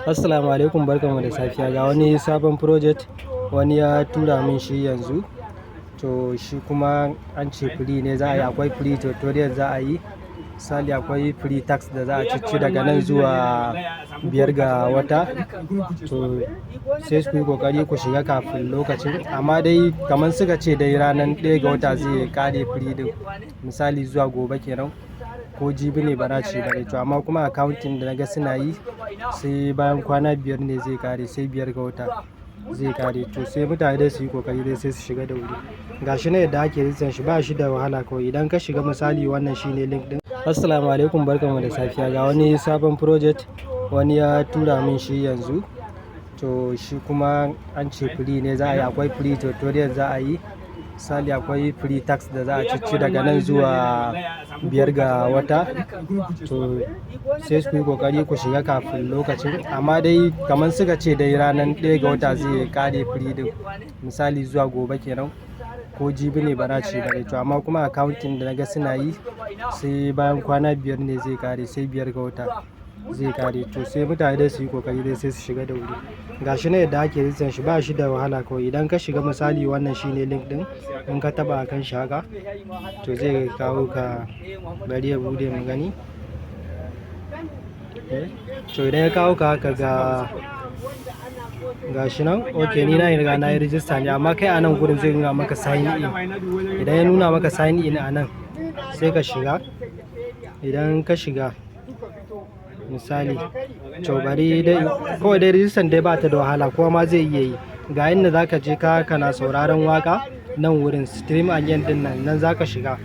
Assalamu alaikum, barkanmu da safiya. Ga wani sabon project wani ya tura min shi yanzu. To, shi kuma an ce free ne za a yi, akwai free tutorial za a yi. Misali, akwai free task da za a cici daga nan zuwa 5 ga wata. To, sai ku yi kokari ku shiga kafin lokacin. Amma dai kamar suka ce dai ranar 1 ga wata zai ƙare free din. Misali, zuwa gobe kenan ko jibi ne, ba na ce ba ne. To, amma kuma accounting da naga suna yi, sai bayan kwana 5 ne zai ƙare, sai 5 ga wata zai ƙare. To, sai mutane dai su yi kokari dai sai su shiga da wuri. Ga shi nan yadda ake rijistan shi, ba shi da wahala kawai. Idan ka shiga, misali, wannan shine link ɗin. Assalamu alaikum, barkanmu da safiya. Ga wani sabon project wani ya tura min shi yanzu. To, shi kuma an ce free ne za a yi, akwai free tutorial za a yi. Misali, akwai free task da za a cici daga nan zuwa 5 ga wata. To, sai ku yi kokari ku shiga kafin lokacin. Amma dai kamar suka ce dai ranar 1 ga wata zai ƙare free din. Misali, zuwa gobe kenan ko jibi ne, ba na ce ba ne. To, amma kuma accounting da naga suna yi, sai bayan kwana 5 ne zai ƙare, sai 5 ga wata zai ƙare. To, sai mutane dai su yi kokari dai sai su shiga da wuri. Ga shi nan yadda ake rijistan shi, ba shi da wahala kawai. Idan ka shiga, misali, wannan shine link ɗin. In ka taɓa a kan shi haka, to zai kawo ka. Bari ya buɗe mu gani. To, idan ya kawo ka haka, ga shi nan. Ok, ni na riga na yi rijista ne, amma kai a nan gurin zai nuna maka sign in. Idan ya nuna maka sign in a nan, sai ka shiga. Idan ka shiga, misali, to bari dai kawai dai rijistan dai ba ta da wahala, kowa ma zai iya yi. Ga inda za ka je ka kana sauraron waƙa, nan wurin stream again din nan, nan za ka shiga.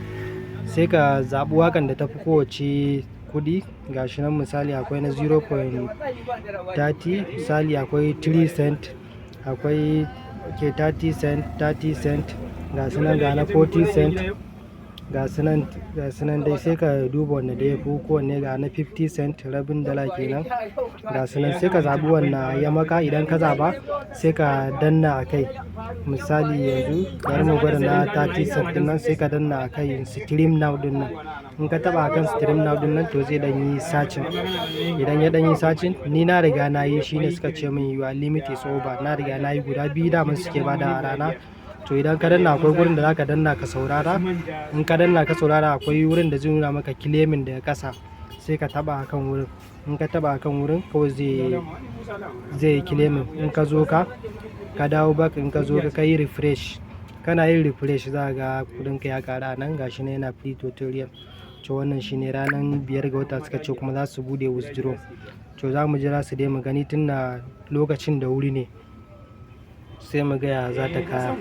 Sai ka zaɓi waƙan da tafi kowacce kuɗi. Gashi nan, misali, akwai na 0.30, misali akwai 3 cent, akwai ke 30 cent, 30 cent, ga su nan, ga na 40 cent, ga su nan dai. Sai ka duba wanne da ya fi kowanne. Ga na 50 cent, rabin dala kenan, ga su nan. Sai ka zaɓi wanne ya maka. Idan ka zaɓa, sai ka danna a kai. Misali, yanzu bari mu gwada na 30 cent din nan. Sai ka danna a kai stream now din nan. In ka taba akan stream now din nan, to zai dan yi searching. Idan ya dan yi searching, ni na riga na yi, shine suka ce min "Your limit is over". Na riga na yi guda biyu da mun suke bada a rana. To, idan ka danna, akwai gurin da zaka danna ka saurara. In ka danna ka saurara, akwai wurin da zai nuna maka claiming daga ƙasa, sai ka taba akan wurin. In ka taba akan wurin, kawai zai yi claiming. In ka zo ka dawo back, in ka zo ka kai refresh, kana yin refresh, za ga kudin ka ya ƙara. Nan gashi ne yana free tutorial. To, wannan shine ranar 5 ga wata suka ce kuma za su bude withdraw. To, za mu jira su dai mu gani, tun na lokacin da wuri ne, sai mu ga ya za ta kaya.